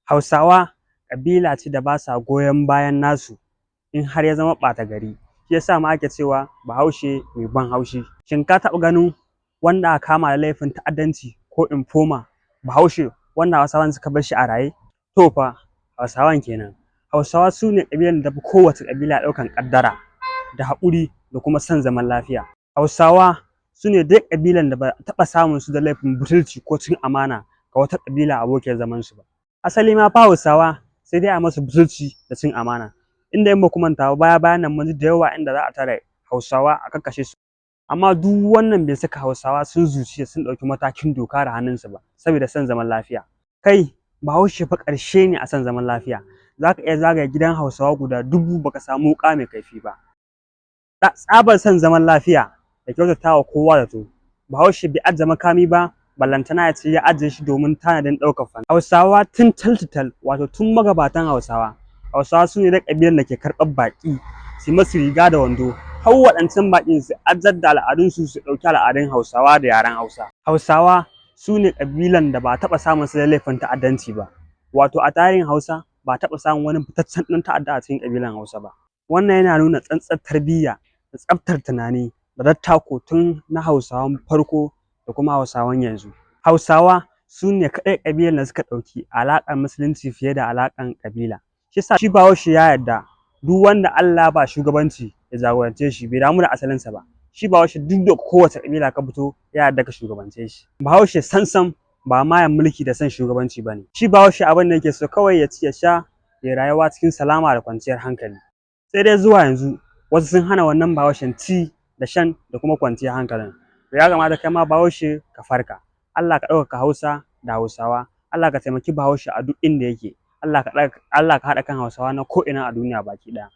Hausawa ƙabila ce da ba sa goyon bayan nasu in har ya zama ɓata gari. Shi yasa ma ake cewa Bahaushe mai ban haushi. Shin ka taɓa ganin wanda aka kama da laifin ta'addanci ko informer Bahaushe wanda Hausawan suka bar shi a raye? To fa, Hausawan kenan. Hausawa su ne ƙabilar da ta fi kowace ƙabila ɗaukan ƙaddara da haƙuri da kuma son zaman lafiya. Hausawa su ne dai ƙabilan da ba a taɓa samun su da laifin butulci ko cin amana ga wata ƙabila abokiyar zamansu ba. Asali ma fa Hausawa sai dai a masu butulci da cin amana. Inda in ba ku manta ba, baya bayan nan mun ji da yawa inda za a tare Hausawa a kakkashe su. Amma duk wannan bai saka Hausawa sun zuciya sun ɗauki matakin doka da hannunsu ba saboda son zaman lafiya. Kai, Bahaushe fa ƙarshe ne a son zaman lafiya. Za ka iya zagaye gidan Hausawa guda 1000 baka samu wuƙa mai kaifi ba. Tsabar son zaman lafiya da kyautata wa kowa zato. Bahaushe bai ajiye makami ba, ballantana ya ce ya ajiye shi domin tanadin ɗaukar fansa. Hausawa tun tal, wato tun magabatan Hausawa. Hausawa su ne da ƙabilar da ke karɓar baƙi su masu riga da wando, har waɗancan baƙin su ajar da al'adunsu su ɗauki al'adun Hausawa da yaren Hausa. Hausawa su ne ƙabilan da ba a taɓa samun su da laifin ta'addanci ba. Wato a tarihin Hausa ba a taɓa samun wani fitaccen ɗan ta'adda a cikin ƙabilan Hausa ba. Wannan yana nuna tsantsar tarbiyya da tsaftar tunani da dattako tun na Hausawan farko da kuma Hausawan yanzu. Hausawa su ne kaɗai ƙabilan da suka ɗauki alaƙar Musulunci fiye da alaƙar ƙabila. Shi yasa shi Bahaushe ya yarda duk wanda Allah ba shugabanci ya jagorance shi, bai damu da asalinsa ba. Shi Bahaushe duk da kowace ƙabila ka fito, ya yarda ka shugabance shi. Bahaushe sansan ba mayan mulki da son shugabanci ba ne. Shi Bahaushe abin da yake so kawai ya ci, ya sha, ya rayuwa cikin salama da kwanciyar hankali. Sai dai zuwa yanzu wasu sun hana wannan Bahaushen ci da shan da kuma kwanciyar hankalin. Ya kamata kai ma Bahaushe ka farka. Allah ka ɗaukaka Hausa da Hausawa. Allah ka taimaki Bahaushe a duk inda yake. Allah ka haɗa kan Hausawa na ko'ina a duniya baki ɗaya.